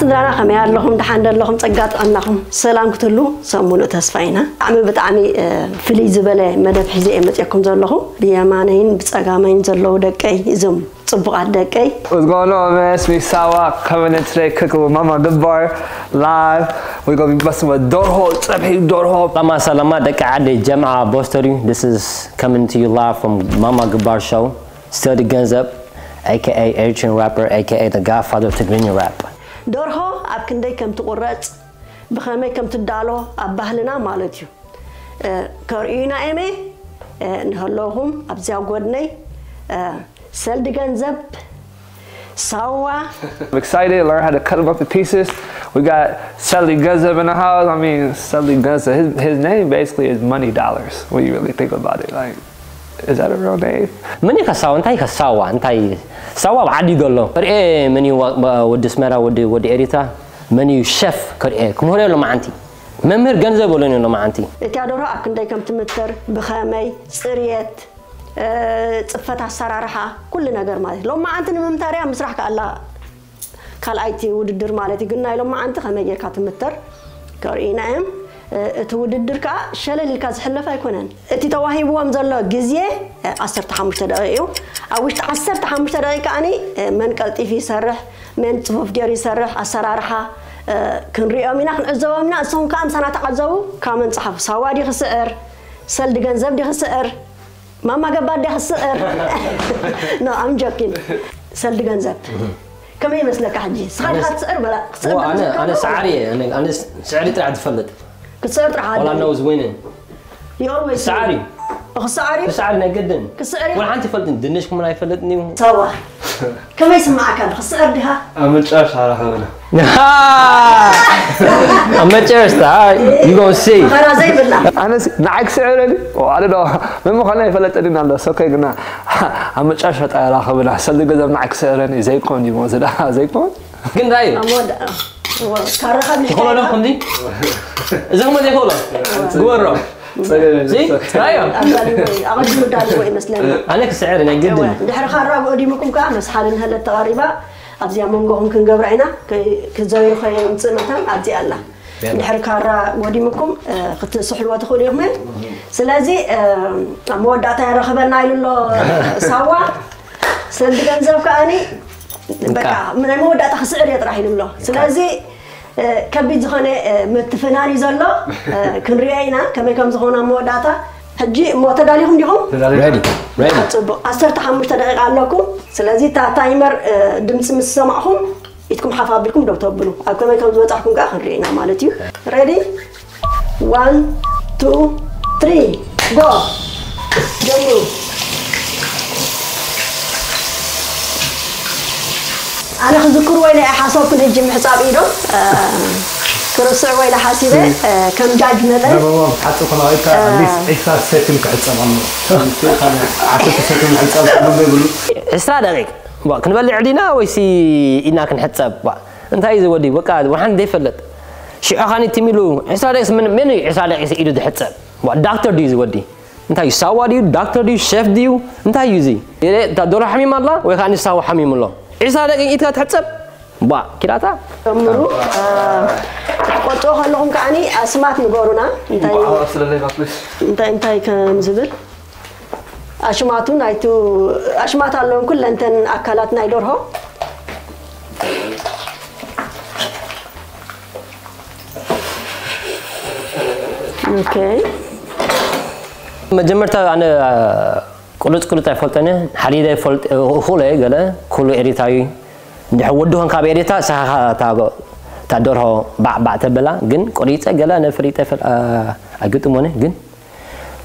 ስድራና ከመይ ኣለኹም? ደሓን ዶ ኣለኹም? ጸጋ ጥዕናኹም ሰላም ክትህሉ ሰሙኑ ተስፋ ኢና። ብጣዕሚ ብጣዕሚ እ፣ ፍልይ ዝበለ መደብ ሒዘ እየ መፅየኩም ዘለኹ። ብየማነይን ብፀጋመይን ዘለዉ ደቀይ እዞም ፅቡቓት ደቀይ። What's going on, man? It's me, Sawa, coming in today, cooking with Mama Good Bar live. We're gonna be busting with ደርሆ, ፀብሒ ደርሆ. ሰላማ ሰላማ ደቂ ዓደይ ጀምዓ ቦስተሪ። This is coming to you live from Mama Good Bar show. ሰልዲ ገንዘብ A K A Eritrean rapper, A K A the godfather of Tigrinya rap. ደርሆ ኣብ ክንደይ ከም ትቑረጽ፣ ብኸመይ ከም ትዳሎ ኣብ ባህልና ማለት እዩ። እ፣ ከርእዩና እየም፣ እ፣ ንህለውኹም ኣብዚኣ ጎድነይ፣ እ፣ ሰልዲ ገንዘብ፣ ሳዋ። I'm excited, learn how to cut them up in pieces. We got Sally Guzza in the house. I mean, Sally Guzza, his, his name basically is money dollars when you really think about it. Like, is that a real name? መን እዩ ከሳዋ? እንታይ ከሳዋ? እንታይ ሳዋ ኣብ ዓዲ ዘሎ? ርኤ መን እዩ ወ-፣ ወዲ ኣስመራ፣ ወዲ፣ ወዲ ኤሪትራ? መን እዩ ሸፍ? ከርኤ ክምህሮ ኣሎ መዓንቲ። መምህር ገንዘብ ኣሎ ኣሎ መዓንቲ። እቲያ ደርሆ ኣብ ክንደይ ከም ትምተር፣ ብኸመይ፣ ጽርየት፣ እ፣ ጽፈት ኣሰራርሓ፣ ኩሉ ነገር ማለት እዩ። ሎም መዓንቲ ንምምታር እያ ምስራሕ ከኣላ ካልኣይቲ ውድድር ማለት እዩ። ግን ናይ ሎም መዓንቲ ከመይ ጌርካ ትምተር ከርእዩና እዮም። እ፣ እቲ ውድድር ከኣ ሸለል ኢልካ ዝሕለፍ ኣይኮነን። እቲ ተዋሂብዎም ዘሎ ግዜ፣ እ፣ ዓሰርተ ሓሙሽተ ደቂቕ እዩ። ኣብ ውሽጢ ዓሰርተ ሓሙሽተ ደቂቕ ከኣኒ፣ እ፣ መን ቀልጢፉ ይሰርሕ፣ መን ጽፉፍ ገይሩ ይሰርሕ፣ ኣሰራርሓ፣ እ፣ ክንሪኦም ኢና፣ ክንዕዘቦም ኢና። ንስኹም ከኣ ምሳና ተዓዘቡ። ካመን ጸሓፉ። ሳዋ ድዩ ክስዕር? ሰልዲ ገንዘብ ድዩ ክስዕር? ማማ ገባር ድያ ክስዕር? No, I'm joking. ሰልዲ ገንዘብ። ከመይ ይመስለካ ሕጂ? ንስኻ ዲኻ ትስዕር በላ? ክትስዕር ዋ፣ ኣነ፣ ኣነ ሰዓሪ እየ። ኣነ፣ ኣነ ስዕሪ ጥራሕ ዝፈልጥ። ክትስዕር ጥራሕ All I know is winning። You always ሰዓሪ። ክስዕር እዩ? ክስዕር እዩ? ክስዕር ናይ ግድን። ክስዕር እዩ? ወላ ሓንቲ ይፈልጥን። ድንሽ ክምን ኣይፈልጥን እዩ። ሰዋ። ከመይ ይስምዓካ? ክስዕር ዲኻ? ኣብ መጨረሻ ረኸብና። ኣብ መጨረሽታ፣ you gonna see። መኸራ ዘይብላ። ኣነስ ንዓይ ክስዕረኒ? ኦ፣ ኣነ ዶ፣ መን ምዃና ኣይፈለጠንን ኣሎ። So okay፣ ግና ኣብ መጨረሻ ጣይ ራኸብና። ሰልዲ ገንዘብ ንዓይ ክስዕረኒ ዘይኮን እዩ፣ ሞዚ ደኣ ዘይኮን። ግን እንታይ እዩ? ኣብ መወዳ-፣ እዎ፣ ካራኻ ይኸሎ ዶ ከምዚ? እዚ ከመ ዘይኸሎ? ግበሮ። ጸገም የለን። ሲ? ራዮ። ኣዳልዎ፣ ኣቐዲሙ ኣዳልዎ ይመስለኒ። ኣነ ክስዕር ናይ ግድን። እወ፣ ድሕሪ ካራ ኣቐዲሙኩም ከኣ መስሓል ንህለት ተቐሪባ፣ ኣብዚኣ መንጎኹም ክንገብራ ኢና። ከ-፣ ክዘይሩ ከየምጽእ መታን ኣብዚኣ ኣላ። የላ። ድሕሪ ካራ ጎዲምኩም፣ እ፣ ክትስሕልዎ ትኽእሉ ኢኹም። ስለዚ፣ እ፣ ኣብ መወዳእታ የረኽበና ኢሉ ኣሎ ሳዋ። ሰልዲ ገንዘብ ከኣኒ፣ በቃ፣ እንካ። ናይ መወዳእታ ክስዕር እየ ጥራሕ ኢሉ ኣሎ። እንካ። ስለዚ፣ እ፣ ከቢድ ዝኾነ፣ እ፣ ምትፍናን እዩ ዘሎ። እ፣ ክንሪኦ ኢና ከመይ ከም ዝኾነ ኣብ መወዳእታ። ሕጂ እሞ ተዳሊኹም ዲኹም? ተዳሊኹም። Ready, ready። ጽቡቕ። ዓሰርተ ሓሙሽተ ደቂቃ ኣለኩም። ስለዚ እታ ታይመር፣ እ፣ ድምጺ ምስ ሰማዕኹም ኢድኩም ሓፍ ኣቢልኩም ደው ተብሉ። ኣብ ከመይ ከም ዝበጻሕኩም ከኣ ክንሪኦ ኢና ማለት እዩ። Ready? One, two, three, go! ጀምሩ። ኣነ ክዝክርዎ ኢለ እየ ሓሰብኩ፣ ንሕጂ ምሕጻብ ኢዶም፣ እ፣ ክርስዕዎ ኢለ ሓሲበ፣ እ፣ ከም ጃጅ መጠን። ደበቦም ሓጹ ከማዊካ፣ እ፣ ኣትሊስት ዒስራ ሰኪንድ ክሕጸብ ኣለዎ። ኣንተ ዓሰርተ ሰኪንድ ክሕጸብ ኣለዎ ዘይብሉ። ዕስራ ደቂቕ። ዋ፣ ክንበልዕ ዲና ወይሲ ኢድና ክንሕጸብ? ዋ፣ እንታይ እዩ እዚ ወዲ? በቃ፣ ወሓን ዘይፈልጥ። ሽዑ ኻኒ ትም ኢሉ፣ ዕስራ ደቂቕ ምን፣ መን እዩ ዕስራ ደቂቕ ኢዱ ዝሕጸብ? ዋ፣ ዳክተር ድዩ እዚ ወዲ? እንታይ እዩ? ሳዋ ድዩ? ዳክተር ድዩ? ሸፍ ድዩ? እንታይ እዩ እዚ? እታ ዶሮ ሓሚማ ኣላ ወይ ኻኒ ሳዋ ሓሚሙ ኣሎ? ዕስራ ደቂቕ ኢድካ ትሕጸብ? ዋ፣ ኪዳታ? ጀምሩ። አ፣ ክትቆጽኦ ከለኹም ከዓኒ ኣስማት ንገሩና። እንታይ እዩ? እንቋዕ ስለለይ፣ ፕሊስ። እንታይ፣ እንታይ ከም ዝብል? ኣሽማቱ ናይቱ፣ ኣሽማት ኣለውን ኩለንተን ኣካላት ናይ ደርሆ። ኦኬ። መጀመርታ ኣነ፣ ቁሩጽ ቁሩጽ ኣይፈልጦን እየ። ሓዲደ ይፈልጥ፣ እኹል እየ ገለ፣ ኩሉ ኤሪትራዊ። እንድሕር ወዲ ኾንካ ኣብ ኤሪትራ፣ ንስኻ እታ፣ እታ ደርሆ ባዕ ባዕ ተብላ፣ ግን ቆሪጸ ገለ ኣነ ፈሊጠ ፈል-፣ ኣ-፣ ኣይግጥሞን እየ፣ ግን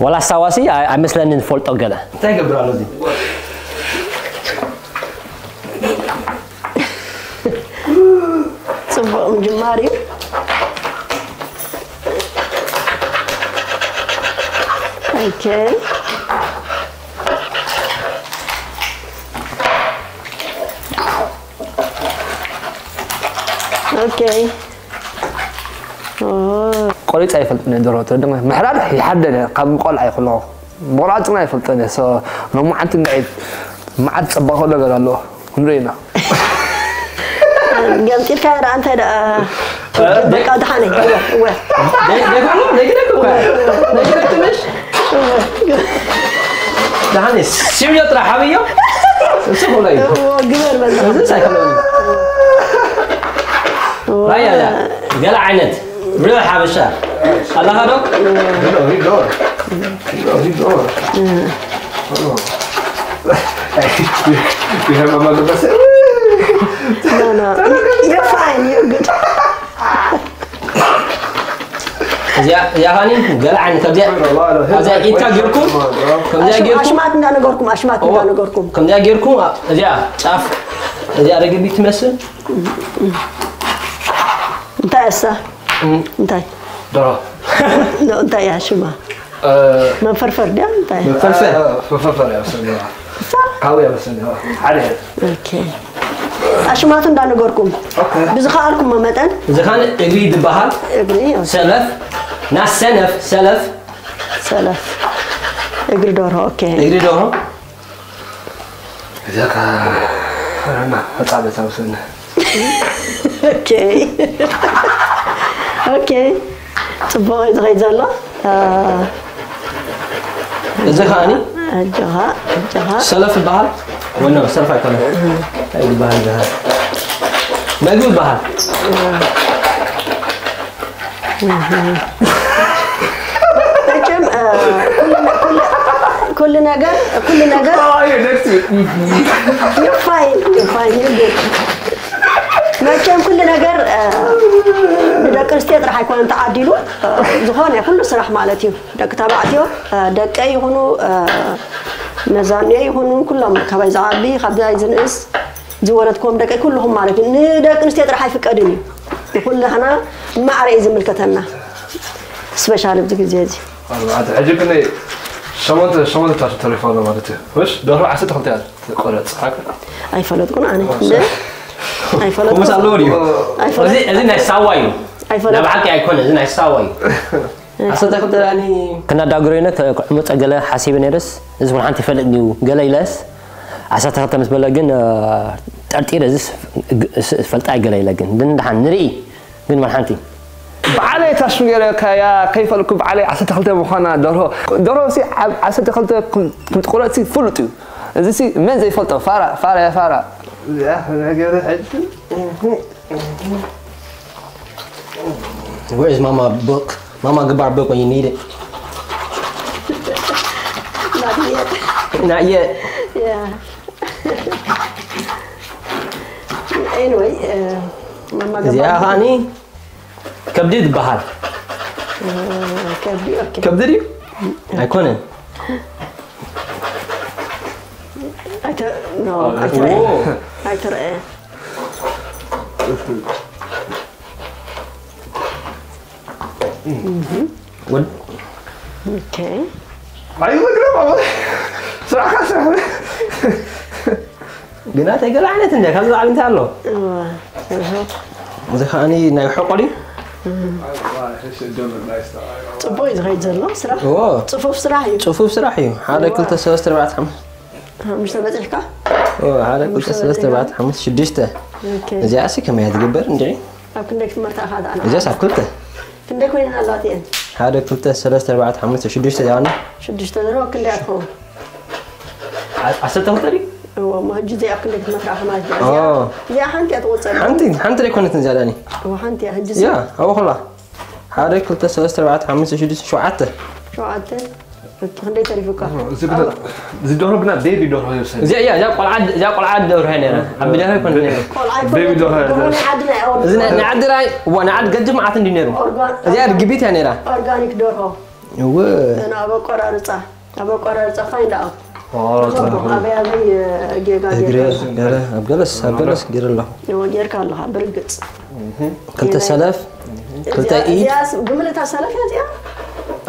ዋላ ሳዋሲ ኣይ-፣ ኣይመስለንን ዝፈልጦ ገለ። እንታይ ይገብር ኣሎ እዚ? ጽቡቕ ምጅማር እዩ። ኦኬ። ኦኬ። ኦ። ቆሪጸ ኣይፈልጥን እየ ደርሆ፣ ትርድእ፣ ምሕራድ ይሓደን እየ፣ ካብ ቆልዓ እየ ከለኹ። ምቑራጽ ግን ኣይፈልጥን እየ። So፣ ሎማዓንቲ እንድዒ መዓት ጸባቕ ነገር ኣለዎ። ክንርኢ ኢና። ገምጢልካ ደኣ እንታይ ደኣ በቃ ደሓነ እወ እወ ነግረኩ ነግረኩ ነግረኩ ነሽ ደሓነ ሲሪዮ ጥራሕ ሓብዮ እሱ ኹላይ እወ ግበር በል እዚ ሳይኮሎኒ ራያ ገለ ዓይነት ብሎ ሓበሻ ኣለኻ ዶ He lower. He lower. He lower. You have a mother message? No, no. You're fine. You're good. እዚኣ እዚኣ ኻኒ ገለ ዓይነት ኣብዚኣ ኣብዚኣ ኢድካ ጌርኩም ከምዚኣ ጌርኩም ኣሽማት እንዳነገርኩም ኣሽማት እንዳነገርኩም ከምዚኣ ጌርኩም እዚኣ ጫፍ እዚኣ ረግቢ ትመስል እንታይ እሳ እንታይ ደሮ እንታይ እያ ሽማ መንፈርፈር ድያ እንታይ ፈርፈር ፈፈፈር ያሰኛ ካው ያሰኛ ሓደ ኦኬ ኣሽማቱ እንዳነገርኩም ብዝኸኣልኩም መጠን እዚ ኻን እግሪ ዝበሃል እግሪ ሰለፍ ናሰነፍ ሰለፍ ሰለፍ እግሪ ደርሆ ኦኬ እግሪ ደርሆ እዚኣ ካ ፈረና ፈጣበታ ውሰና ኦኬ ኦኬ ጽቡቕ እዩ ዝኸይድ ዘሎ እዚ ኸኣኒ ኣጆኻ ኣጆኻ ሰለፍ ይበሃል ወነ ሰለፍ ኣይኮነ እንታይ ይበሃል ይበሃል መግቢ ይበሃል መቸም ኩሉ ነገር ኩሉ ነገር Fire next to it. You're fine, you're fine, you're good. መቸም ኩሉ ነገር ንደቂ ኣንስትዮ ጥራሕ ኣይኮነን ተዓዲሉ ዝኾነ ኩሉ ስራሕ ማለት እዩ ደቂ ተባዕትዮ ደቀ ይኹኑ መዛንዮ ይኹኑ ኩሎም ካባይ ዝዓቢ ካብዛይ ዝንእስ ዝወለድክዎም ደቀይ ኩልኹም ማለት እዩ ንደቂ ኣንስትዮ ጥራሕ ኣይፍቀድን እዩ ንኩላህና ማዕረ እዩ ዝምልከተና ስፔሻል ኣብዚ ግዜ እዚ ሕጂ ግን ሸሞንተ ሸሞንተ ታቱ ተሪፋ ኣሎ ማለት እዩ። እሺ ደርሆ ዓሰርተ ክልተ እያ ትቆረጽ። ሓቅ ኣይፈለጥኩን ኣነ እንደ ኣይፈለጥኩን ኩምስ ኣለዎ ድዩ ኣይፈለጥ እዚ እዚ ናይ ሳዋ እዩ ኣይፈለጥ ናይ ብሓቂ ኣይኮነ እዚ ናይ ሳዋ እዩ ዓሰርተ ክልተ ዳኒ ክናዳግሮ ኢነ ክዕምፀ ገለ ሓሲበ ነይረስ እዚ እውን ሓንቲ ይፈልጥ ድዩ ገለ ኢለስ ዓሰርተ ክልተ ምስ በለ ግን ጠርጢረ እዚ ፈልጣ ገለ ኢለ ግን ግን ደሓን ንርኢ ግን መን ሓንቲ ብዓለይ ታሽም ገይረ ከያ ከይፈልኩ ብዓለይ ዓሰርተ ክልተ ምዃና ደርሆ ደርሆ ሲ ዓሰርተ ክልተ ክትቁረፅ ፍሉጥ እዩ እዚ ሲ መን ዘይፈልጦ ፋራ ፋራ ያ ፋራ እዚኣ ክነገር ሕጂ Where's mama book? Mama, give our book when you need it. Not yet. Not yet. Yeah. Anyway, uh, mama እዚኣ ኸዓኒ ከብዲ ትበሃል ከብዲ ኦኬ ከብዲ ድዩ ኣይኮነን ኣይተ no ኣይትረአ ኣይትረአ ወድ ኦኬ ኣይመግረም ስራሕካ ስራሕ ግና ተይ ገለ ዓይነት እንደ ካብ ዝላዕሊ እንታይ ኣሎ እዚ ከዓኒ ናይ ሕቆል እዩ ጽቡቅ እዩ ዝኸይድ ዘሎ ስራሕ እዎ ጽፉፍ ስራሕ እዩ ጽፉፍ ስራሕ እዩ ሓደ ክልተ ሰለስተ ኣርባዕተ ሓሙሽተ ሓሙሽተ በፂሕካ እዎ ሓደ ክልተ ሰለስተ ኣርባዕተ ሓሙሽተ ሽዱሽተ ኦኬ እዚኣ ሲ ከመይ እያ ትግበር እንድዒ ኣብ ክንደይ ክትመርታ ኢኻ ደኣ እዚኣስ ኣብ ክልተ ክንደይ ኮይነን ኣለዋት እየን ሓደ ክልተ ሰለስተ ኣርባዕተ ሓሙሽተ ሽዱሽተ እዚኣ ሽዱሽተ ዘለዎ ክንደይ እያ ትኸውን ዓሰርተ ክልተ ድዩ እዎ እሞ ሕጂ እዚኣ ኣብ ክንደይ ክትመትራ ኢኻ ማለት እዩ ኦ እዚኣ ሓንቲ እያ ትቑፀር ሓንቲ ሓንቲ ዘይኮነትን እዚኣ ዳኒ እዎ ሓንቲ እያ ሕጂ ያ ኣብኡ ከላ ሓደ ክልተ ሰለስተ ኣርባዕተ ሓሙሽተ ሽዱሽተ ሸውዓተ ሸውዓተ እቲ ክንደይ ተሪፉካ እዚ ደርሆ ግና ቤቢ ደርሆ ይውሰድ እዚኣ እያ እዚኣ ቆልዓ እዚኣ ቆልዓ ደርሆ እያ ነይራ ዓቢ ደርሆ ይኮነ ነይሩ ቆልዓ ቤቢ ደርሆ ኣይኮነን ናይ ዓዲ ናይ እዚ ናይ ዓዲ ራይ እዋ ናይ ዓዲ ገጅ መዓት እንዲ ነይሩ ኦርጋን እዚኣ ርግቢት እያ ነይራ ኦርጋኒክ ደርሆ እወ እና ኣብ ኣቆራርፃ ኣብ ኣቆራርፃ ፋይንድ ኣውት ኣበይ ኣበይ ጌጋ እግሪ ጌጋ ገለ ኣብ ገለስ ኣብ ገለስ ገይረ ኣለኹ እዎ ጌርካ ኣለኻ ብርግፅ ክልተ ሰለፍ ክልተ ኢድ እዚኣስ ብምልእታ ሰለፍ እያ እዚኣ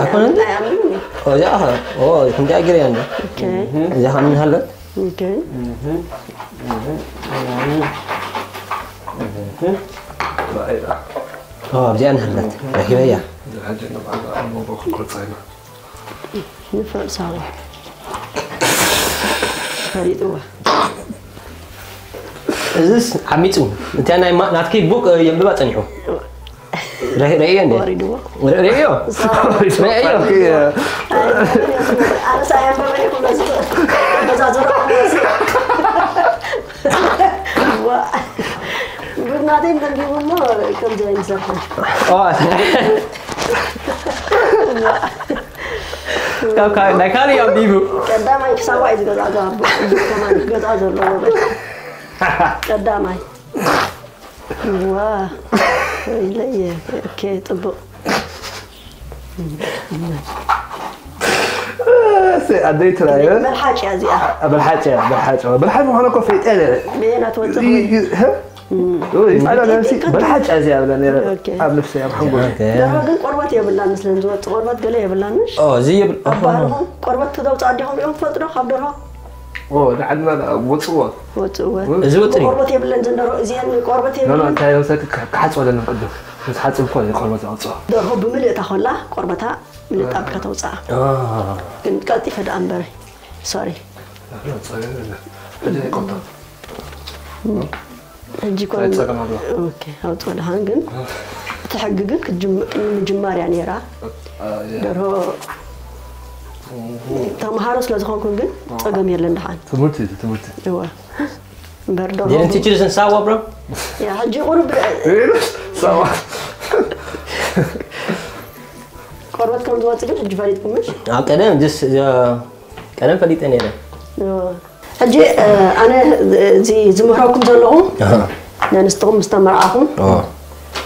ኣይኮነን ናይ ኣምኒ እዚኣ ኸ ኦ ክንዲኣ ገይረ እያ እንዶ ኦኬ እዚኣ ከም ንሃለት ኦኬ ኣብዚኣ ንሃለት ረኪበያ ንፍረድ ሳዋ ፈሊጥዋ እዝስ ዓሚፁ። እንታይ ናይ ማ- ናትኪ ቡክ የንብባ ፀኒሑ። ረ- ረእዮ እንዴ? ወሪድዎ። ረእዮ። ረእዮ። ኣነሳ ያንበበ ይኩለዚ በዛ ዞሮ ኩለዚ ብናተይ ተንቢቡ እሞ ከምዚ ኣይንሰርሕን። ናይ ካልእ ያንቢቡ። ቀዳማይ ክሳዋ እዩ ዝገዝኣ ከማን ገዝኣ ዘለዎ ቀዳማይ ዋ ኢለየ። ኦኬ፣ ፅቡቕ። ኣደይ ትራየ መልሓጭ እያ እዚኣ። በልሓጭ እያ በልሓጭ በልሓጭ ምዃነ እኮ ፈይጠ ነረ ብየና ትወፅእ ይፍዓላ ነብሲ በልሓጭ እያ እዚኣ ብላ ነረ ኣብ ነፍሲ ኣብ ሓንጎል ደርሆ ግን ቆርበት የብላን ምስለን ዝወፅእ ቆርበት ገለ የብላን። እዚ ይብል ኣባርኹም ቆርበት ክተውፅእ ኣዲኹም ሪኦም ትፈልጡ ዶ ካብ ደርሆ? ንዓድና ወፅዎ ወፅእወ እዚ ውጥን እዩ። ቆርበት የብለን ዘንደሮ እዚአን ቆርበት የብለን። እንታይ ወሰድ ክሓፅወለን ቅድም ምስ ሓፅብ እኮ ቆርበት ኣውፅኦ ደርሆ ብምልእታ ኮላ ቆርበታ ምልጣብ ከተውፅኣ ግን ቀልጢፈ ደኣ እምበረ ሶሪ ሕጂ ኮ ኣይፀገም ኣሎ። ኣውፅኦ ደሃን ግን እቲ ሕጊ ግን ቅድሚ ምጅማር እያ ነይራ። ደርሆ ተምሃሮ ስለ ዝኾንኩን ግን ፀገም የለን ደሓን ትምህርቲ እዩ ትምህርቲ እወ እምበር ደርሆ Didn't teach you this in Sawa, bro? ያ ሕጂ ቁሩብ ሳዋ ቆርበት ከም ዝወፅእ ግን ሕጂ ፈሊጥኩም ምሽ ኣብ ቀደም just ቀደም ፈሊጠ ነይረ። ሕጂ ኣነ እዚ ዝምህረኩም ዘለኹ ነንስትኹም ምስ ተመርዓኹም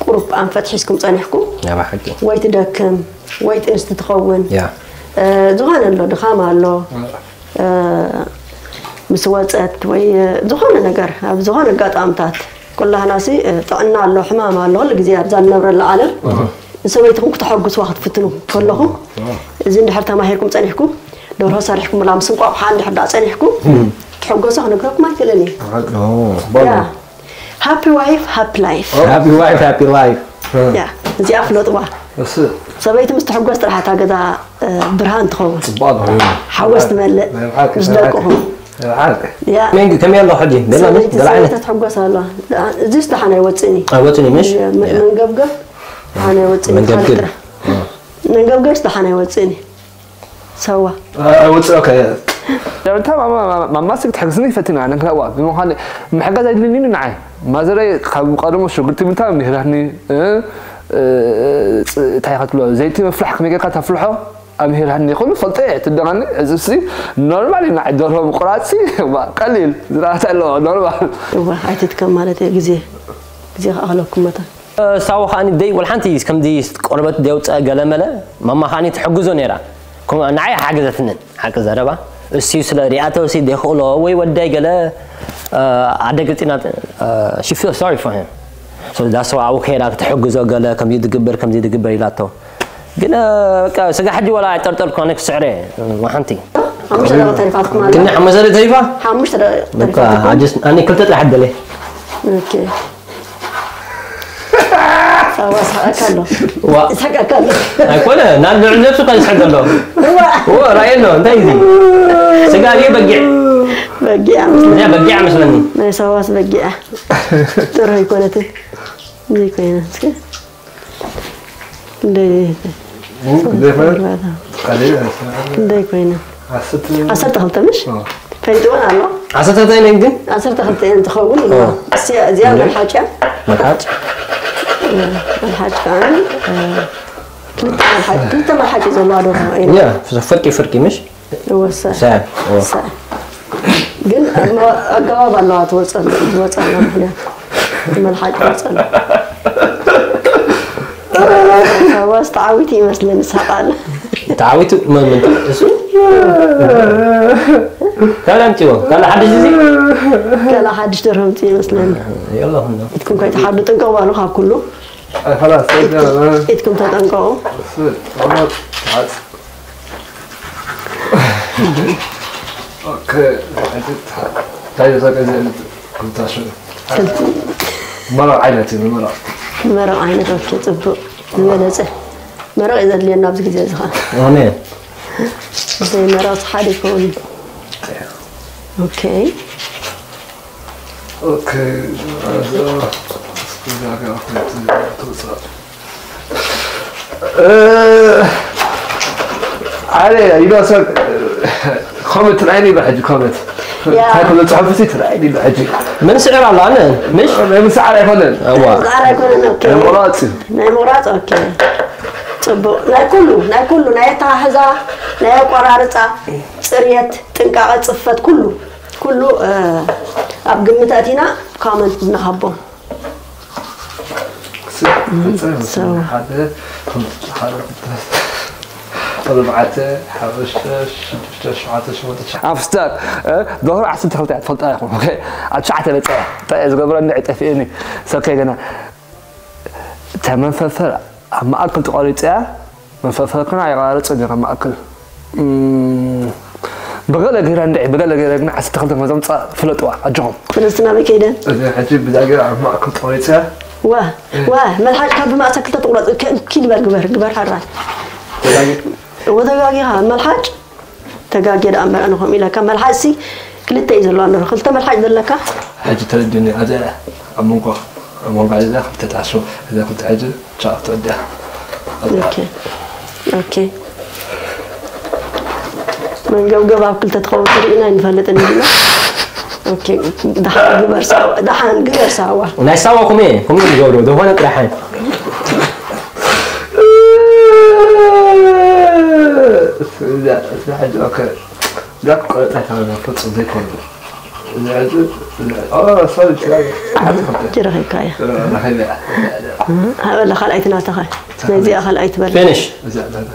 ቁሩብ ኣንፈት ሒዝኩም ፀኒሕኩም ናይ ብሓቂ ወይ ትደክም ወይ ጥንስቲ ትኸውን ያ ዝኾነ ኣሎ ድኻም ኣሎ ምስ ወፀት ወይ ዝኾነ ነገር ኣብ ዝኾነ ኣጋጣምታት ኩላህናሲ ጥዕና ኣሎ ሕማም ኣሎ ኩሉ ግዜ ኣብዛ ንነብረላ ዓለም ንሰበይትኹም ክተሐጉስዋ ክትፍትኑ ከለኹም እዚ እንድሕር ተማሂርኩም ፀኒሕኩም ደርሆ ሰሪሕኩምላ ምስ እንቋቑሓ እንድሕር ዳ ፀኒሕኩም ትሕጎሶ ክነግረኩም ኣይክእልን እዩ ሃፒ ዋይፍ ሃፒ ላይፍ Happy wife, happy life. ያ እዚኣ ፍለጥዋ እስ ሰበይቲ ምስ ትሕጎስ ጥራሕ እታ ገዛ ብርሃን ትኸውን ፅቡቅ ሓጎስ ትመልእ ምስ ደቅኹም ያ ከመይ ኣሎ ሕጂ? ደላ ሰበይቲ ገለ ዓይነት ሰበይቲ ትሕጎስ ኣሎ እዚስ ደሓን ኣይወፅእን እዩ ኣይወፅን እዩ ምሽ? መንገብገብ ደሓን ኣይወፅእን እዩ መንገብገብ። መንገብገብስ ደሓን ኣይወፅእን እዩ ሰዋ ወፅኦ ከ ደብታ ማማስ ክትሕግዝኒ ይፈትን ኣነ ክላዋ ብምዃን ምሕጋዝ ኣይድልኒ ንዓይ ማዘረይ ካብ ቀደሞ ሽጉርቲ ምታ ምሂራኒ እንታይ ከትብሎ ዘይቲ ምፍላሕ ከመይ ጌርካ ተፍልሖ ኣምሂራኒ ኩሉ ፈልጠ እየ ትደቐኒ እዚ ሲ ኖርማል እዩ ንዓይ ደርሆ ምቁራፅ ቀሊል ዝረኣተ ኣለዎ ኖርማል እዋ ኣይትትከም ማለት እየ ግዜ ግዜ ከኣኽለኩም መታ ሳዋ ከዓኒ ደይ ወላ ሓንቲ ከምዚ ቆርበት ደውፀ ገለመለ ማማ ከዓኒ ትሕግዞ ነይራ ንዓይ ሓገዘትንን ሓቂ ዘረባ እሱ ስለ ሪኣቶ ሲ ደይክእሎ ወይ ወዳይ ገለ ኣደ ግልፂና she feel sorry for him so that's why ኣብኡ ከይዳ ክትሕግዞ ገለ ከምዚ ትግበር ከምዚ ትግበር ኢላቶ ግን በቃ ስጋ ሕጂ ወላ ኣይጠርጠርኩ ኣነ ክስዕረ ሓንቲ ሓሙሽተ ደቂቕ ተሪፋትኩም ኣሎ ግን ሓሙሽተ ተሪፋ ሓሙሽተ ደቂቕ በቃ ተሪፋትኩም ኣጀስ ኣነ ክልተ ጥራሕ ደለ ኦኬ ሳዋ ስሓቀካ ኣሎ ዋ ስሓቀካ ኣሎ ኣይኮነ ናብ ልዕሊ ነብሱ ካብ ዝስሕቅ ዘሎ እዋ ዎ ራእየ ኣሎ እንታይ እዚ ስጋ ድዩ በጊዕ በጊዕ እዚኣ በጊዕ መስለኒ ናይ ሳዋስ በጊዕ ጥሩ ኣይኮነትን ዘይኮይነ እስኪ ክንደይ ክንደይ ኮይነ ዓሰርተ ክልተ ምሽ ፈሊጥዎን ኣሎ ዓሰርተ ክልተ ግን ዓሰርተ ክልተ እየን ዝኸውን እዚኣ መልሓጭ እያ መርሓጭ መልሓጭ ከዓ ክልተ መልሓጭ እዩ ዘለዋ ደርሆ ያ ፍርቂ ፍርቂ ምሽ ወሰ ሰ ግን ኣገባብ ኣለዋ ትወፀሉ ዝወፀላ ምክንያት እቲ መልሓጭ ትወፀሉ ሳዋስ ተዓዊቱ ይመስለኒ ሳቃል ተዓዊቱ መምንት እሱ ካልእ ኣምፅዎ ካልእ ሓድሽ እዚ ገላ ሓድሽ ደርሆ ኣምፅኡ ይመስለኒ የለኹም ኢትኩም ከይትሓዱ ጥንቀቑ ባሉ ካብ ኩሉ خلاص ኢትኩም ተጠንቀቑ ኦኬ ታዩ ዘቀዘ ኩታሽ መረቕ ዓይነት እዩ መረቕ መረቕ ዓይነት ኦኬ ፅቡቅ ዝበለፀ መረቕ እዩ ዘድልየና ኣብዚ ግዜ እዚ ከዓ ኣሜን ዘይመረቕ ሓደ ይኸውን ኦኬ ኦኬ፣ እዛ፣ እዛ ጋር ትወፅእ። እ፣ ኣረ፣ ይባሰል፣ ኮመንት ትርኣየኒ ይብላ ሕጂ፣ ኮመንት። ያ። እንታይ ኮመንት ጽሑፍ ሲ ትርኣየኒ ይብላ ሕጂ። ምን ስዕር ኣሎ፣ ኣነ? ምሽ? ናይ ምስዓር ኣይኮነን። እዋ። ምስዓር ኣይኮነን፣ ኦኬ። ናይ ምቑራጽ እዩ። ናይ ምቑራጽ፣ ኦኬ። ጽቡቕ። ናይ ኩሉ፣ ናይ ኩሉ፣ ናይ ኣተሓሕዛ፣ ናይ ኣቆራርጻ፣ ጽርየት፣ ጥንቃቐ፣ ጽፈት፣ ኩሉ፣ ኩሉ፣ እ፣ ኣብ ግምት ኣቲና ኮመንት ንሃቦም። ሓደ፣ ሓደ፣ ኣርባዕተ፣ ሓሙሽተ፣ ሽዱሽተ፣ ሸውዓተ፣ ሸሞንተ፣ ትሽዓተ። ኣብ ስታር፣ እ፣ ዶክተር ዓሰርተ ክልተ እያ ትፈልጣ ኢኹም። ኦኬ። ኣብ ትሽዓተ በጽሐ። ጠ-፣ ዝገብረኒ ጠፊእኒ። ሰከ ገና። እታ መንፈርፈር ኣብ ማእከል ተቋሪጻ እያ። መንፈርፈር ከና ኣይቆራርጽን እየ ካብ ማእከል። እም፣ ብገለ ገይረ እንድዒ፣ ብገለ ገይረ ግን ዓሰርተ ክልተ ከም ዘምጽኣ ፍለጥዋ፣ ኣጆኹም። ሰለስተ ናበይ ከይደ? እዚ ሕጂ ብዛ ገይረ ኣብ ማእከል ተቋሪጻ እያ። ዋ፣ ዋ፣ መልሓጭ ካብ ብማእሰ ክልተ ትቑረጽ። ከ-፣ ኪድ በል፣ ግበር፣ ግበር፣ ሓራይ። ተጋጊ-፣ ወተጋጊኻ፣ መልሓጭ ተጋጌ ደኣ እምበር፣ ኣነ ከምኡ ኢለካ። መልሓጭ ሲ ክልተ እዩ ዘለዋ፣ ንርኢ። ክልተ መልሓጭ ዘለካ? ሕጂ ተረዲኒ። ኣብዚኣ፣ ኣብ መንጎ፣ ኣብ መንጎ እዛ ክልተ ትኣስሩ፣ እዛ ክልተ ሕጂ ቻ ትወዲኣ። ኦኬ። ኦኬ። መንገብገብ ኣብ ክልተ ትኸውን ትርኢና ኣይንፈልጥን ኢና። ኦኬ። ደሓን ግበር ሳዋ፣ ደሓን ግበር ሳዋ። ናይ ሳዋ ኩሜ፣ ኩሜ ዝገብሩ፣ ዝኾነ ጥራሓን። እዛ፣ እዛ ሕጂ፣ ኦኬ። እዛ ክቆረጣ ካብ ፍጹም ዘይኮነ። እዛ ሕጂ፣ እዛ፣ ኦ፣ ሶሪ፣ እዛ፣ ጅረኺብካያ። ረኺበያ። ሃበላ ካልኣይቲ ናታኻ። ናይዚኣ ካልኣይቲ በላ። ፊኒሽ። እዛ፣ እዛ፣ እዛ።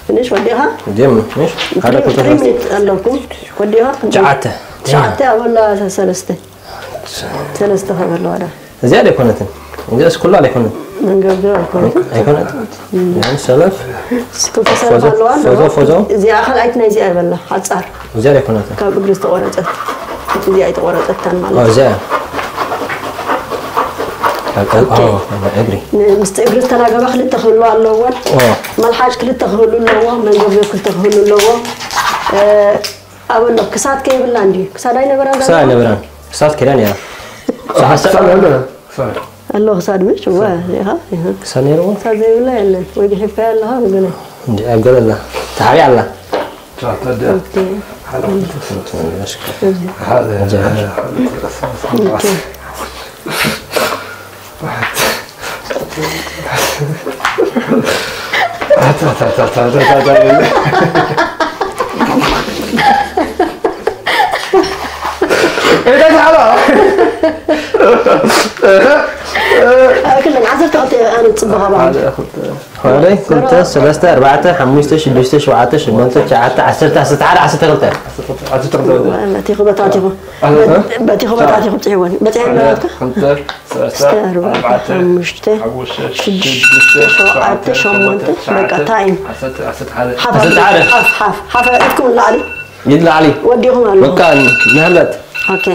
ፊኒሽ ወዲኻ? ዲም፣ ፊኒሽ። ሓደ ትሪ-፣ ክልተ ትሪ ሶስት። ሚኒት ኣለኩም። ወዲኻ? ትሽዓተ። ትሽዓተ ኣበላ ሰለስተ። ሰለስተ ከበላ ዋዳ። እዚኣ ደይኮነትን። እዚኣስ ኩላ ደይኮነት። መንገብገብ ኣይኮነትን። ኣይኮነትን። እም። ያን ሰለፍ። ክልተ ሰለፍ ፎዞ፣ ኣለዋ፣ ፎዞ፣ ኣለዋ። ፎዞ። እዚኣ ካልኣይቲ ናይ እዚኣ ይበላ፣ ሓጻር። እዚኣ ደይኮነትን። ካብ እግሪ ዝተቆረጸት። እዚኣ ኣይተቆረጸታን ማለት ኦ፣ እዩ። እዚኣ። ካብ እግ-፣ ኦኬ። ኦ፣ እግሪ። ን-፣ ምስቲ እግሪ ዝተናገባ ክልተ ክህሉ ኣለወን። ኦ። መልሓጭ ክልተ ክህሉ ኣለዎ፣ መንገብገብ ክልተ ክህሉ ኣለዎ። እ፣ ኣበሎ፣ ክሳድ ከይብላ እንድዩ። ክሳድ ኣይነበራን ክሳድ ዘለዋ? ኣይነበራን። ክሳድ ከይዳ ነይራ። ክሳድ ክሳድ ኣሎ። ኣሎ ክሳድ ምሽ? እወ፣ ኢኻ፣ ኢኻ። ክሳድ ነይርዎ? ክሳድ ዘይብላ የለን። ወይ ግሒፍካያ ኣለኻ፣ ብገለ። እንዲ፣ ኣብ ገለ ኣላ። ተሓቢኣ ኣላ። ኦኬ። ሓደ፣ ሓደ፣ ኦኬ። ክልተ፣ ዓሰርተ ክልተ ኣነ ጽቡቕ ኣባል። ሓደ፣ ክልተ፣ ሰለስተ፣ ኣርባዕተ፣ ሓሙሽተ፣ ሽዱሽተ፣ ሸውዓተ፣ ሸሞንተ፣ ትሽዓተ፣ ዓሰርተ፣ ዓሰርተ ሓደ፣ ዓሰርተ ክልተ። በቲኹ በታቲኹ። በቲኹ በታቲኹ ብጽሕወን። በጽሐን በላትካ? ክልተ፣ ሰለስተ፣ ኣርባዕተ፣ ኣርባዕተ፣ ሓሙሽተ፣ ሓሙሽተ፣ ሽዱሽተ፣ ሽዱሽተ፣ ሸውዓተ፣ ሸውዓተ፣ ሸሞንተ፣ ሸሞንተ፣ በቃ፣ ትሽዓተ፣ ታይም። ዓሰርተ፣ ዓሰርተ ሓደ። ሓፍ፣ ዓሰርተ ሓደ። ሓፍ፣ ሓፍ፣ ሓፍ፣ ኢድኩም ንላዕሊ። ኢድ ላዕሊ። ወዲኹም ኣለኹም። በቃ፣ ንሕመት። ኦኬ።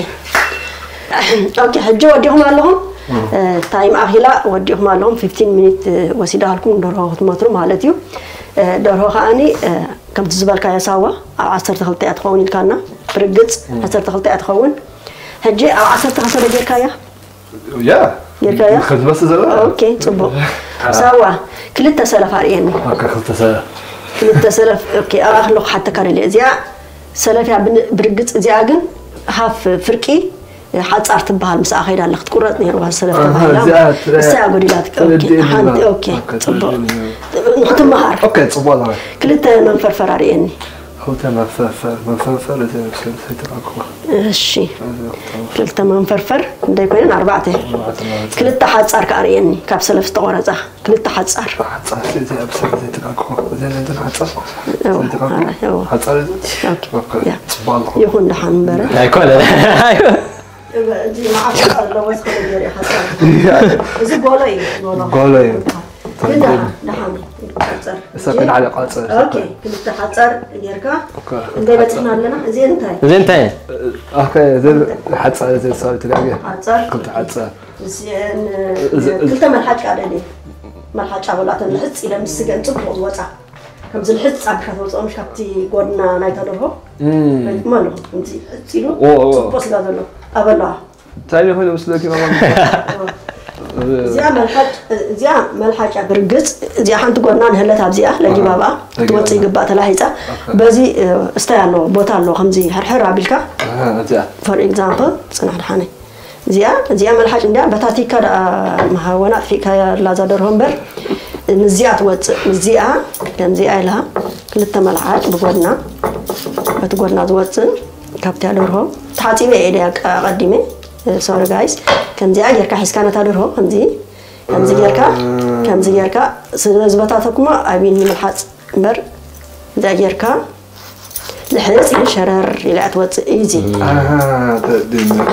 ኦኬ፣ ሕጂ ወዲኹም ኣለኹም። እም። እ፣ ታይም ኣኺላ ወዲኹም ኣለኹም። ፊፍቲን ሚኒት፣ እ፣ ወሲዳልኩም ደርሆ ክትመትሩ ማለት እዩ። እ፣ ደርሆ ከኣኒ፣ እ፣ ከምቲ ዝበልካዮ ሳዋ ኣብ ዓሰርተ ክልተ እያ ትኸውን ኢልካና። ብርግጽ እም። ዓሰርተ ክልተ እያ ትኸውን። ሕጂ ኣብ ዓሰርተ ከሰለ ጌርካያ? ያ። ጌርካያ? ከም ዝመስል ዘሎ። ኦኬ፣ ጽቡቕ። ሳዋ፣ ክልተ ሰለፍ ኣርእየኒ። ኦኬ፣ ክልተ ሰለፍ። ክልተ ሰለፍ፣ ኦኬ፣ ኣብኣ ከለኹ ክሓተካ ደልየ። እዚኣ ሰለፍ እያ ብን-፣ ብርግጽ፣ እዚኣ ግን ሃፍ ፍርቂ ሓጻር ትበሃል፣ ምስኣ ከይዳ ኣላ፣ ክትቁረጽ ነይርዋ ሰለፍ ኣሃ፣ ተባሂላ። እዚኣ ትረ-፣ እሳ እያ ጎዲላት። ኦኬ፣ ትረድእኒ ሓንቲ፣ ማለት። ኦኬ፣ ኦኬ፣ ጽቡቕ። ትረድእኒ ማለት። ንክትመሃር። ኦኬ፣ ጽቡቕ ኣለዋ። ክልተ መንፈርፈር ኣርእየኒ። ክልተ መንፈርፈር፣ መንፈርፈር እቲ ሰይጣን እኮ። እሺ። እዚ ክልተ መንፈርፈር እንዳይኮይነን ኣርባዕተ። ኣርባዕተ ማለት እዩ። ክልተ ሓጻር ከኣ ርእየኒ፣ ካብ ሰለፍ ዝተቆረጻ። ክልተ ሓጻር። ሓጻር፣ እዚ ኣብ ሰብ ዘይተቃቅፎ፣ እዚ ነንትን ሓጻር እዎ፣ ዘይተቃቅፎ። ኣረ፣ እዎ። ሓጻር እዚ? ኦኬ። ኦኬ። ያ። ጽባል እኮ። ይኹን ደሓን እምበረ። ኣይኮነን። እዚ መዓት ዘለዎ ዝኽእል ገይረ ሓጻር። ያ። እዚ ጎሎ እዩ፣ ጎሎ። ጎሎ እዩ። ግን ደሓን፣ ደሓን እዩ፣ ሓጻር። እሳ ከን ሓደ ሓጻር፣ እሳ ኦኬ፣ ከን። ክልተ ሓጻር ጌርካ። ኦኬ። እንታይ በጺሕና ኣለና? እዚ እንታይ? እዚ እንታይ? ኦኬ፣ እዚ ሓጻር፣ እዚ ሰብ ትጋገ። ሓጻር። ክልተ ሓጻር። እዚአን፣ እዚ፣ እዚ ክልተ መልሓጭ ካደሊ። መልሓጭ ኣበላተን ልሕጽ ኢለን ምስ ስገን ጽቡቕ ዝወጻ። ከምዚ ልሕጽ ኣቢልካ ተውጽኦ፣ ምሽ ካብቲ ጎድና ናይታ ደርሆ። እም። ፈሊጥኩም ኣለኹም። ከምዚ ልሕጽ ኢሉ ኦ፣ ኦ። ጽቡቕ ስጋ ዘሎ። ኣበላዋ። እንታይ ደኾነ መስለኪ ማማ? እዚኣ መልሓጭ እዚኣ መልሓጫ ብርግጽ እዚኣ ሓንቲ ጎድና ንህለት ኣብዚኣ ለጊባባ ክትወጽእ ይግባእ ተላሂጻ። በዚ እስታይ ኣሎ ቦታ ኣሎ ከምዚ ሕርሕር ኣቢልካ እዚኣ for example ጽናሕ ድሓነይ እዚኣ እዚኣ መልሓጭ እንዲያ በታቲካ ደኣ መሃወና ኣጥፊእካ ላዛ ደርሆ እምበር ምዚኣ ትወጽእ ምዚኣ ከምዚኣ ኢልሃ ክልተ መልሓጭ ብጎድና በቲ ጎድና ዝወጽእ ካብቲ ደርሆ ተሓጺበ እየ ድያ ኣቀዲመ sorry guys ከምዚኣ ጌርካ ሒዝካ ነታ ደርሆ ከምዚ ከምዚ ጌርካ ከምዚ ጌርካ ስለ ዝበታተኩማ ኣቢኒ ምልሓጽ እምበር እዚኣ ጌርካ ልሕጽ ኢሉ ሸረር ኢላ እያ ትወጽእ እዩ እዚ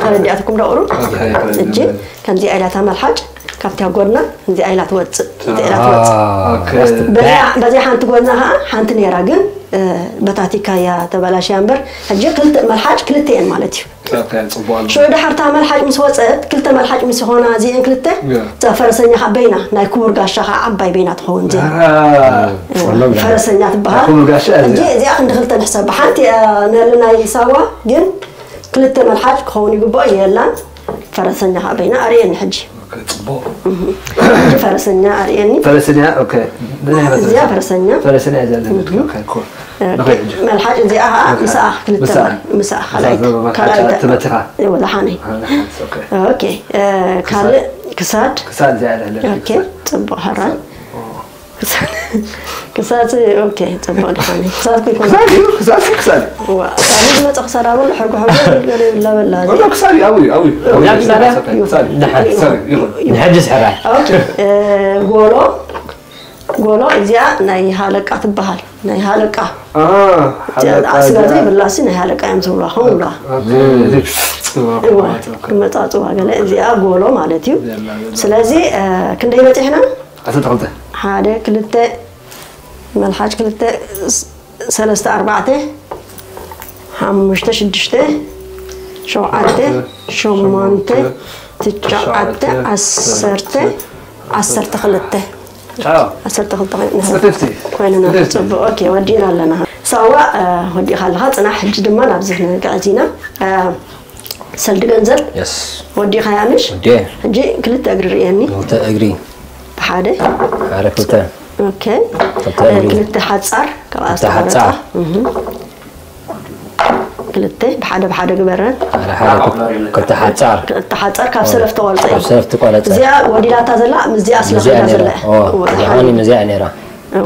ተረዲኣትኩም ዶ ቁሩብ እጂ ከምዚ ኣይላ እታ መልሓጭ ካብቲ ጎድና ከምዚ ኣይላ ትወጽእ ከምዚ ኣይላ ትወጽእ በዚኣ ሓንቲ ጎድና ከዓ ሓንቲ ነይራ ግን በታቲካ እያ ተበላሽያ እምበር ሕጂ ክልተ መልሓጭ ክልተ እየን ማለት እዩ ሽዑ ድሓር እታ መልሓጭ ምስ ወፀት ክልተ መልሓጭ ምስ ዝኾና እዚአን ክልተ እዛ ፈረሰኛ ከዓ በይና ናይ ክቡር ጋሻ ከዓ ዓባይ በይና ትኸውን እዚኣ ፈረሰኛ ትበሃል ሕጂ እዚኣ ክንዲ ክልተ ንሕሰብ ሓንቲ ነሊ ናይ ሳዋ ግን ክልተ መልሓጭ ክኸውን ይግብኦ የላን ፈረሰኛ ከዓ በይና ኣርእየኒ ሕጂ ጽቡቅ ፈረሰኛ ኣርእየኒ ፈረሰኛ ኦኬ እዚኣ ፈረሰኛ ፈረሰኛ እያ ዘለና ኦኬ ኩል መልሓጭ እዚኣ ከዓ ምስኣ ክልተ ምስኣ ካልኣይ ተመትኻ ወላሓነይ ኦኬ ካልእ ክሳድ ክሳድ እዚኣ ኣለና ኦኬ ጽቡቅ ሕራይ ክሳድ ኦኬ ጽቡቅ ድሓኒ ክሳድ ኩይኮነ ክሳድ ክሳድ ዝመፀ ክሳድ ኣበሉ ሕርጎ ሕርጎ ገለ ይብላ በላ ክሳድ ኣው ኣው ንሕጅስ ሕራይ ጎሎ ጎሎ እዚኣ ናይ ሃለቃ ትበሃል ናይ ሃለቃ ስጋ ዘይብላሲ ናይ ሃለቃ እዮም ዝብላ ከምኡ ብላ ክመፃፅዋ ገለ እዚኣ ጎሎ ማለት እዩ ስለዚ ክንደይ በፂሕና ሓደ ክልተ መልሓጭ ክልተ ሰለስተ ኣርባዕተ ሓሙሽተ ሽዱሽተ ሸውዓተ ሸሞንተ ትሽዓተ ዓሰርተ ዓሰርተ ክልተ ዓሰርተ ክልተ ኮይንና ኮይንና ጽቡቅ ኦኬ ወዲእና ኣለና ሳዋ ወዲእካ ኣለካ ጽናሕ ሕጂ ድማ ናብዚ ንግዕዝ ኢና ሰልዲ ገንዘብ የስ ወዲእካ ያምሽ ወዲየ ሕጂ ክልተ እግሪ ርእየኒ ክልተ እግሪ ብሓደ ሓደ ክልተ ኦኬ ክልተ እግሪ ክልተ ሓጻር ካብ ክልተ ሓጻር ክልተ ብሓደ ብሓደ ግበረን ሓደ ሓደ ክልተ ሓጻር ክልተ ሓጻር ካብ ሰለፍ ተቆርጸ ካብ ሰለፍ ተቆረጸ እዚኣ ወዲላታ ዘላ ምስዚኣ ስለ እዚኣ ከይዳ ነይራ ዘላ ኦ ደሓኒ ነዚኣ ነይራ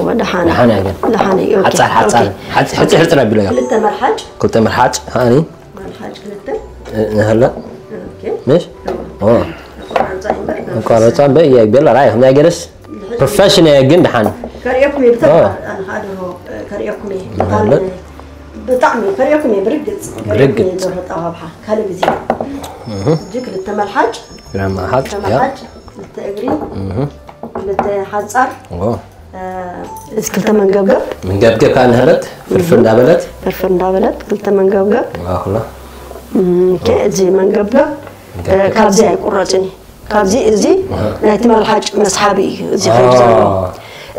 ወደሓነ ደሓና ግን ደሓነ እዩ ኦኬ ሓጻር ሓጻር ሓጺ ሕጽ ሕጽ ነቢሎ ክልተ መልሓጭ ክልተ መልሓጭ ሃኒ መልሓጭ ክልተ ንህለ ኦኬ ምሽ ኦ ቆራርጻ ይምበር ቆረጻ በይ ይበላ ራይ ናይ ገርስ ፕሮፌሽናል ግን ደሓን ከርእየኩም እየ ብተግባር ኣነ ከዓ ደርሆ ከርእየኩም እየ ብጣዕሚ ብጣዕሚ ከርእየኩም እየ ብርግፅ ከርእየኩም እየ ደርሆ ጠባብሓ ካልእ ግዜ ሕጂ ክልተ መልሓጭ ግራ መልሓጭ ክልተ ያ መልሓጭ ክልተ እግሪ ክልተ ሓፃር ኦ እዚ ክልተ መንገብገብ መንገብገብ ከዓ ንህለት ፍርፍር እንዳበለት ፍርፍር እንዳበለት ክልተ መንገብገብ ኣኹላ ኦኬ እዚ መንገብገብ ካብዚ ኣይቁረፅን እዩ ካብዚ እዚ ናይቲ መልሓጭ መስሓቢ እዩ እዚ ከምዚ ዘሎ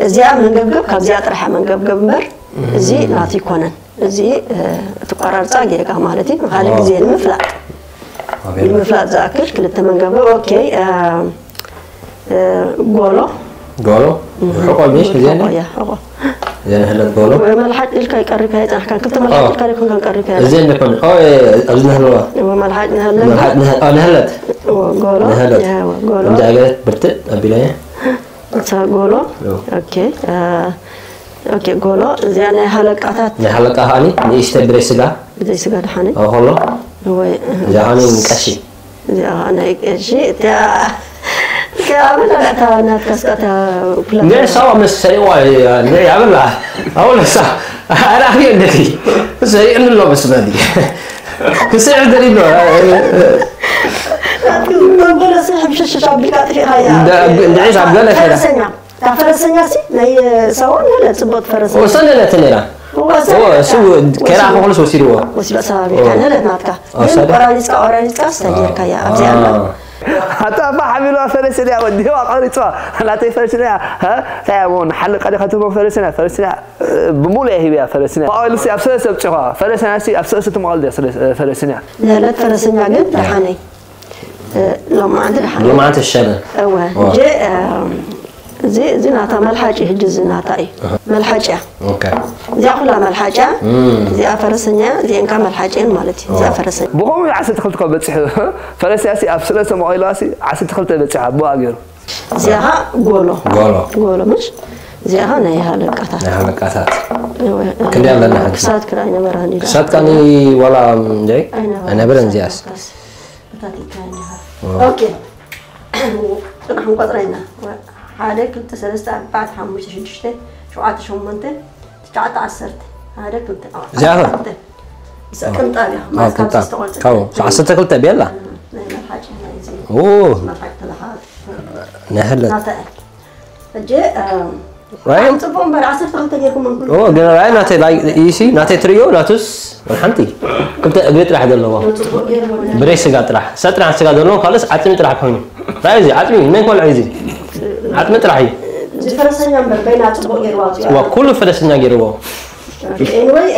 እዚኣ መንገብገብ ካብዚኣ ጥራሕ መንገብገብ እምበር እዚ ናቲ ይኮነን እዚ እቲ ቆራርፃ ጌጋ ማለት እዩ ንካልእ ግዜ ንምፍላጥ ንምፍላጥ ዝኣክል ክልተ መንገብገብ ኦኬ ጎሎ ጎሎ ሕቆ ምሽ እዚአን ያ ሕቆ እዚአን ህለት ጎሎ ወይ መልሓጭ ኢልካ ይቀርካ ይፅናሕካ ክልተ መልሓጭ ኢልካ ይኮንካ ቀርካ እዚአን ደኮን ኦ ኣብዚ ንህለዋ ወይ መልሓጭ ንሃለ መልሓጭ ንህ- ኦ፣ ንህለት ጎሎ ንህለት ያ፣ ጎሎ ከምዚ ኣገለት ብርትእ ኣቢለየ እሳ ጎሎ ኦኬ ኦኬ ጎሎ እዚኣ ናይ ሃለቃታት ናይ ሓለቃ ከዓኒ ንእሽተ ብሬ ስጋ ብዘይ ስጋ ድሓነ ኣኸሎ ወይ እዚኣ ከዓኒ ቀሺ እዚኣ ናይ ቀሺ እቲኣ እቲኣ መላእታ ናትካ ስቃታ ኩላ ንዕ ሰባ ምስ ሰሪዋ ንዕ ያብላ ኣውለሳ ኣራኺ እንደቲ ሰሪእኒ ኣሎ መስለኒ ክስዕ ደሪሎ ጎሎ ስሕብ ሽሽሽ ኣቢልካ ጥፊእኻያ እንድዒስ ኣብ ገለ ከዳ ፈረሰኛ እታ ፈረሰኛ ሲ ናይ ሰውን ለ ጽቡቅ ፈረሰኛ ወሰነ ለተ ነራ ወሰነ እሱ ከራ ከሆልስ ወሲድዎ ወሲዶ ሰባቢልካ ነለት ናትካ ግን ወሰደ? ቆራሪጽካ ቆራሪጽካ ስተጀርካያ ኣብዚ ኣላ ኣታ ኣባ ሓቢልዋ ፈረስን እያ ወዲዋ ቆሪፅዋ ናተይ ፈረስን እያ እንታይ እያ ውን ሓለቃ ዲኻ ትህቦ ፈረስን እያ ፈረስን እያ ብምሉእ እያ ሂብያ ፈረስን እያ ማእልሲ ኣብ ሰለስተ ኣብፅኻ ፈረስን እያ ኣብ ሰለስተ ትመቐል ድያ ፈረስን እያ ነለት ፈረሰኛ ግን ደሓነይ ሎማዓንቲ ደሓን ሎማዓንቲ ሸበ እወ እንጂ እዚ እዚ ናታ መልሓጭ እዩ፣ ሕጂ እዚ ናታ እዩ። መልሓጭ እያ። ኦኬ እዚኣ ኩላ መልሓጭ እያ። እዚኣ ፈረሰኛ እያ፣ እዚአን ከዓ መልሓጭ እየን ማለት እዩ። እዚኣ ፈረሰኛ ብኸምኡ ዓሰርተ ክልተ ካብ በፂሑ ፈረስያ ሲ ኣብ ስለ ተመቒልዋ ሲ ዓሰርተ ክልተ በፂሓ ብኣ ገይሩ እዚኣ ከዓ ጎሎ ጎሎ ጎሎ ምሽ እዚኣ ከዓ ናይ ሃለቃታት ናይ ሃለቃታት እወ፣ ክንደይ ኣለና ሕጂ? ክሳት ክራይ ነበረ እንዲ ክሳት ካኒ ዋላ እንደ ኣይነበረን እዚኣስ ኦኬ። ጥራሕ ንቆፅራ ኢና። ሓደ ክልተ ሰለስተ ኣርባዕተ ሓሙሽተ ሽዱሽተ ሸውዓተ ሸሞንተ ትሽዓተ ዓሰርተ ሓደ ክልተ እዚኣ ኸ? ቅንጣብ እያ ካብ ካብዚ ዝተቆርጠ ካብ ዓሰርተ ክልተ ቤላ ናይ መልሓጭ ናይ እዚ ኦ መልሓጭ ተለኻ ናይ ህለት ናታ እያ። ሕጂ ራይ ፅቡቅ እምበር ዓሰርተ ክልተ ጌርኩም እንኩሉ ኦ ግን ራይ ናተይ ላይ ኢሲ ናተይ ትሪዮ ናቱስ ሓንቲ ክልተ እግሪ ጥራሕ ዘለዎ ፅቡቅ ጌርዎ ብሬ ስጋ ጥራሕ ሰብ ጥራሕ ስጋ ዘለዎ ካልስ ዓፅሚ ጥራሕ ኮይኑ ራይ እዚ ዓፅሚ ናይ ኮልዕ እዚ ዓፅሚ ጥራሕ እዩ እዚ ፈረሰኛ እምበር በይና ፅቡቅ ጌርዋ ዋ ኩሉ ፈለስኛ ገይርዎ ኤንወይ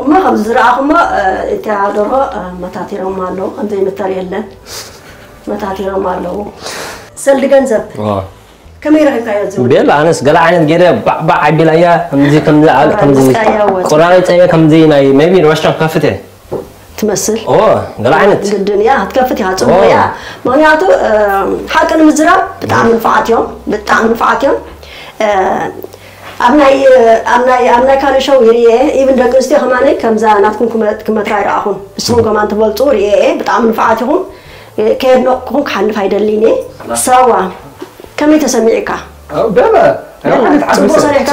እሞ ከም ዝረኣኹሞ እታ ደርሆ መታቲሮም ኣለዉ፣ ከምዘይምተር የለን መታቲሮም ኣለዉ። ሰልዲ ገንዘብ ከመይ ረኺብካዮ ዝብል ቤላ ኣነስ ገለ ዓይነት ገይረ ባዕባዕ ኣቢላያ ከምዚ ከምዚ ኣል- ከምዚ ደስካያ ወጥ። ቆራሪፀያ ከምዚ ናይ ሜቢ ረስቶራንት ከፍት እየ ትመስል ኦ ገለ ዓይነት ግድን እያ ክትከፍት ኢኻ ጽቡቅ ኦ። እያ። ምክንያቱ ሓቂ ንምዝራብ ብጣዕሚ ንፉዓት እዮም፣ ብጣዕሚ ንፉዓት እዮም። ኣብ ናይ ኣብ ናይ ኣብ ናይ ካልእ ሸው ይርኤ ኢቭን ደቂ ኣንስትዮ ከማነይ ከምዛ ናትኩም ክመ- ክመትራ ይረኣኹን ንስኹም ከማን ትበልፁ ርኤ ብጣዕሚ ንፉዓት ኢኹም። ከየድነቕኩኹም ክሓልፍ ኣይደልን እየ። ሳዋ ከመይ ተሰሚዕካ? በለ ጽቡቅ ሰሪሕካ?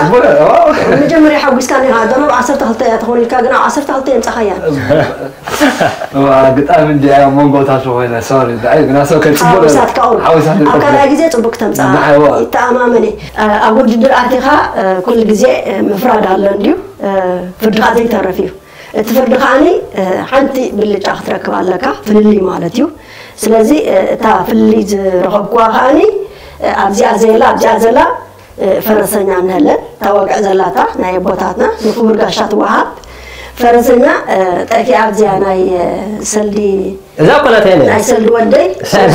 መጀመርያ ሓጒስካ ኒኻ ደርብ ዓሰርተ ክልተ እያ ትኾን ኢልካ ግን ኣብ ዓሰርተ ክልተ የምጻኻያ። ግጣም እንዲ ኣብ መንጎታት ዝኾነ ሶሪ ግና ሰብ ከጽቡቅ ሓዊሳትካ ቁም ሓዊሳት ኣብ ካልኣይ ግዜ ጽቡቅ ክተምጻ ንዓይዋ። ይተኣማመን እየ። ኣብ ውድድር ኣቲኻ ኩሉ ግዜ ምፍራድ ኣሎ እንድዩ። ፍርድኻ ዘይተረፍ እዩ። እቲ ፍርዲ ከዓኒ ሓንቲ ብልጫ ክትረክብ ኣለካ ፍልልይ ማለት እዩ። ስለዚ እታ ፍልልይ ዝረኸብኩዋ ከዓኒ ኣብዚኣ ዘየላ ኣብዚኣ ዘላ ፈረሰኛ ንህለን እታ ወግዕ ዘላታ ናይ ኣቦታትና ንክቡር ጋሻ ትወሃብ ፈረሰኛ ጠፊኣ ኣብዚኣ ናይ ሰልዲ እዛ እኮ ናተይ ነያ ናይ ሰልዲ ወደይ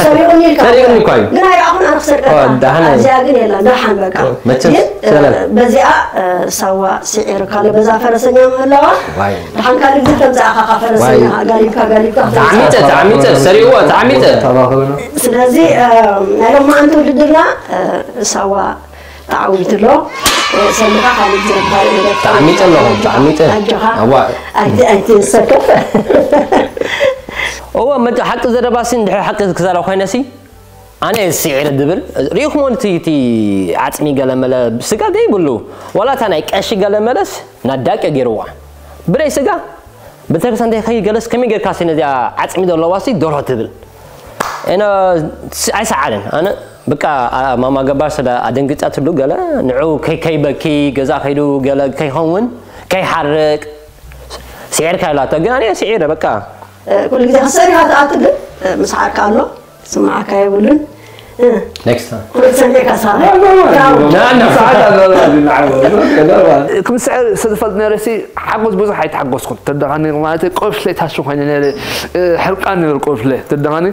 ሰሪቑኒ ኢልካ ሰሪቑኒ እኮ እዩ። ግን ኣይረኣኹን ኣነ ክሰርቀካ ኦ፣ ደሓን እዩ። ኣብዚኣ ግን የላ ደሓን በቃ መቸስ ግን ሰላም። በዚኣ ሳዋ ስዒር ካለ በዛ ፈረሰኛ ምህላዋ ዋይ ደሓን ካልእ ግዜ ከምዝኣኻኻ ፈረሰኛ ዋይ። ጋሊብካ ጋሊብካ ተዓሚፀ ተዓሚፀ ሰሪእዎ ተዓሚፀ ተባኸበና ስለዚ ናይ ሎማዓንቲ ውድድርና ሳዋ ተዓዊቱ ኣሎ። ሰልካ ካልእ ግዜ ካልእ ነገር ተዓሚፀ ኣለኹ ተዓሚፀ ኣጆኻ ኣዋ ኣይቲ ኣይቲ ሰከፍ እወ መ ሓቂ ዘረባሲ እንድሕር ሓቂ ክዛረብ ኮይነሲ ኣነ ስዒረ ድብል ሪኢኹሞ እቲ እቲ ዓፅሚ ገለመለ ስጋ ዘይብሉ ዋላ እታ ናይ ቀሺ ገለመለስ ናዳቀ ገይርዋ ብረይ ስጋ ቤተክርስትያን እንታይ ከይ ገለስ ከመይ ጌርካ ሲ ነዚኣ ዓፅሚ ዘለዋ ሲ ደርሆ ትብል እነ ኣይሰዓርን ኣነ በቃ ማማ ገባር ስለ ኣደንግፃትሉ ገለ ንዑ ከይከይበኪ ገዛ ከይዱ ገለ ከይኸውን ከይሓርቅ ስዒርካ ኢላቶ ግን ኣነ ስዒረ በቃ ኩሉ ግዜ ክሰሪኻ ትኣቱ ግን ምስዓርካ ኣሎ ስማዓካ የብሉን next time ኩሉ ሰሚዕካ ሳራ ና ና ክምስዕር ዝተፈልጥ ነረሲ ሓጎስ ብዙሕ ኣይተሓጎስኩን ተደኻኒ ማለት ቆፍለ ታሹ ኮይነ ነረ ሕርቃን ነበር ቆፍለ ተደኻኒ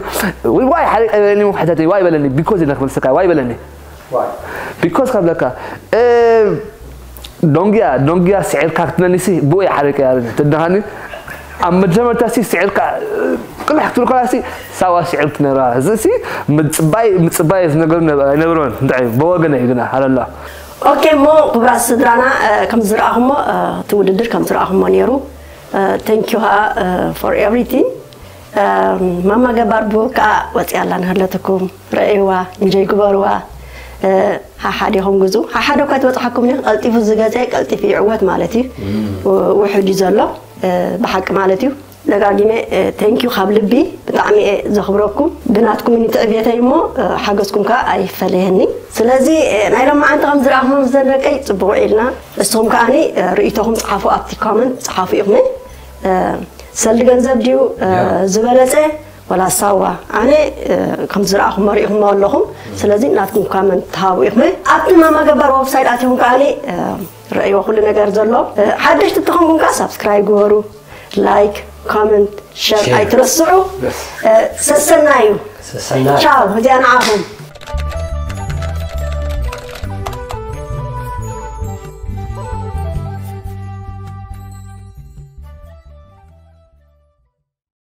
ወይ ዋይ ሓሪቀ በለኒ ሕተተይ ዋይ በለኒ ቢኮዝ ኢለ ክመልሰካ ዋይ በለኒ ቢኮዝ ካብ ለካ ዶንግያ ዶንግያ ስዒርካ ክትነኒሲ ብኡ ይሓርቅ እያ ተደኻኒ ኣብ መጀመርታ ሲ ስዒርካ ቅልሕ ክትብል ከላ ሲ ሳዋ ስዒር ትነራ እዚ ሲ ምፅባይ ምፅባይ እዚ ነገር ኣይነብሮን እንታይ ብወገነ እዩ ግና ሃለላ ኦኬ እሞ ክቡራት ስድራና ከም ዝረኣኹሞ እቲ ውድድር ከም ዝረኣኹሞ ነይሩ thank you for everything ማማ ገባር ብኡ ከዓ ወፂኣላ ንህለትኩም ረእይዋ እንጆይ ግበርዋ ሓሓዲኹም ግዙ ሓሓደ እኳ ትበፅሓኩም ኒ ቀልጢፉ ዝገፀ ቀልጢፉ ይዕወት ማለት እዩ ውሕድ እዩ ዘሎ ብሓቂ ማለት እዩ ደጋጊመ thank you ካብ ልቢ ብጣዕሚ እየ ዘኽብረኩም ብናትኩም ኒ ትዕብየተይ እሞ ሓገዝኩም ከዓ ኣይፈለየኒ ስለዚ ናይ ሎማዓንቲ ከም ዝረኣኹም ዘደቀይ ፅቡቅ ኢልና እስኹም ከዓኒ ርእይቶኹም ፀሓፉ ኣብቲ comment ፀሓፉ ኢኹም ሰልዲ ገንዘብ ድዩ ዝበለፀ ወላ ሳዋ ኣነ ከም ዝረኣኹሞ ሪኢኹሞ ኣለኹም ስለዚ ናትኩም comment ተሃቡ ኢኹም ኣብቲ ማማ ገባር website ኣትኹም ከዓኒ ረእይዎ ኩሉ ነገር ዘሎ ሓደሽቲ ተኾንኩም ከዓ subscribe ግበሩ like comment፣ share ኣይትረስዑ። ሰሰናዩ። ሰሰናዩ። ቻው፣ እዚኣ ንዓኹም።